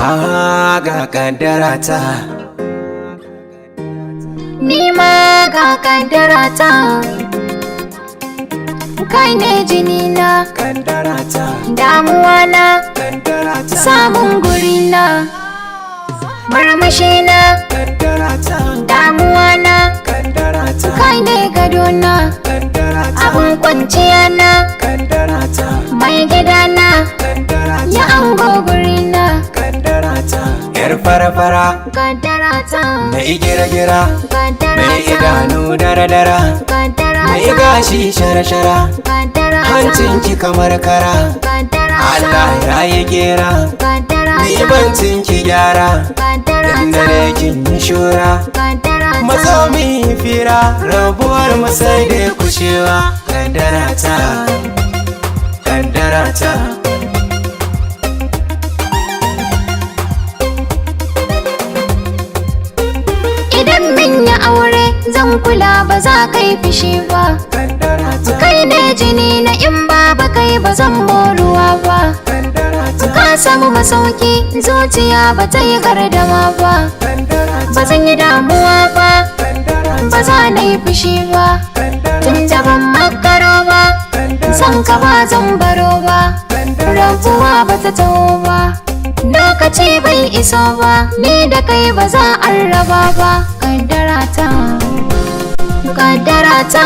Ah, ga kaddara ta. Ni ma ga kaddara ta. Kai ne jini na, Kaddara ta. Damuwa na, Kaddara ta. Samun guri na, murmushi na, Kaddara ta. Damuwa na, Kaddara ta. Kai ne gado na, Kaddara ta. Abun kwanciya na, Kaddara ta. Mai gida na, Kaddara ta. Ya ango guri na, Kaddara ta. Yar fara-fara. Kaddara ta, Mai gira-gira. Kaddara Mai ta, idanu dara-dara. Kaddara Mai ta, gashi shara-shara. Kaddara ta, Hancinki kamar kara. Kaddara ta, Allah ya yi gera. Kaddara Ni ta, bancin ki gyara. Kaddara Dan ta, dare kin yi shura. Kaddara ta. Matso mu yi fira. Rabuwar mu sai dai kushewa. Kaddara ta. Kaddara ta. Idan min ya aure zan kula, ba za ka yi fishi ba. Kaddara ta. Kai ne jini na, in ba ba kai ba zan moruwa ba. Kaddara ta. Ka samu masauki, zuciya ba ta yi gardama ba. Kaddara ta. Ba zan yi damuwa ba, Kaddara ba za na yi fushi ba. Tun da ban makaro ba, san ka ba zan baro ba. Rabuwa ba ta taho ba, lokaci bai iso ba, ni da kai ba za a raba ba. Kaddara ta, kaddara ta.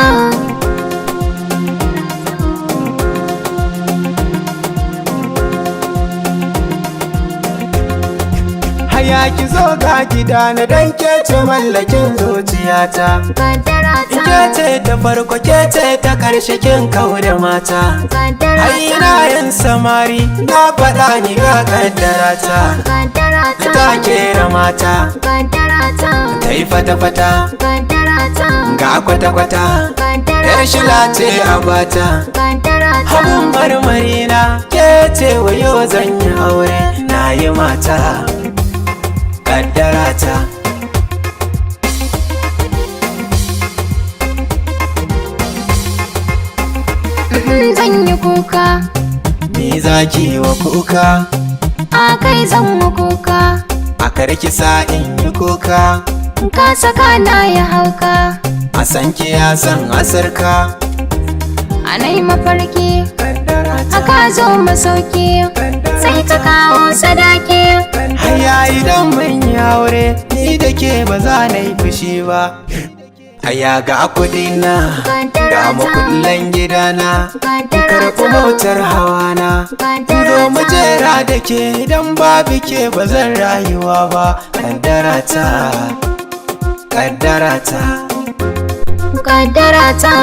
Haya ki zo ga gida na, dan ke ce mallakin zuciyata. Kaddara ta, Ke ce ta farko, ke ce ta karshe, kin kau da mata. Kaddara Ai ta, na yin samari na faɗa ni ga kaddara ta. Kaddara ta, Ta kera mata. Kaddara ta, Ta yi fata-fata. Kaddara ta, Ga kwata-kwata. Kaddara Yar ta, shila ce a bata. Kaddara ta, Abun marmari na ke ce, wayo zan yi aure na yi mata. Kaddara ta. Zan yi kuka. Ni zaki wa kuka? A kai zan yi kuka. A karki sa in yi kuka. Ka saka na ya hauka. A san ki ya san asarka. A nai mafarki. Kaddara ta. Aka zo masauki, sai ka kawo sadaki. Haya idan mun yi aure ni da ke ba za na yi fushi ba. Haya ga kuɗi na, ga makullan gidana, karɓi motar hawana. Zo mu jera da ke, idan babu ke ba zan rayuwa ba. Kaddara ta, kaddara ta. Kaddara ta.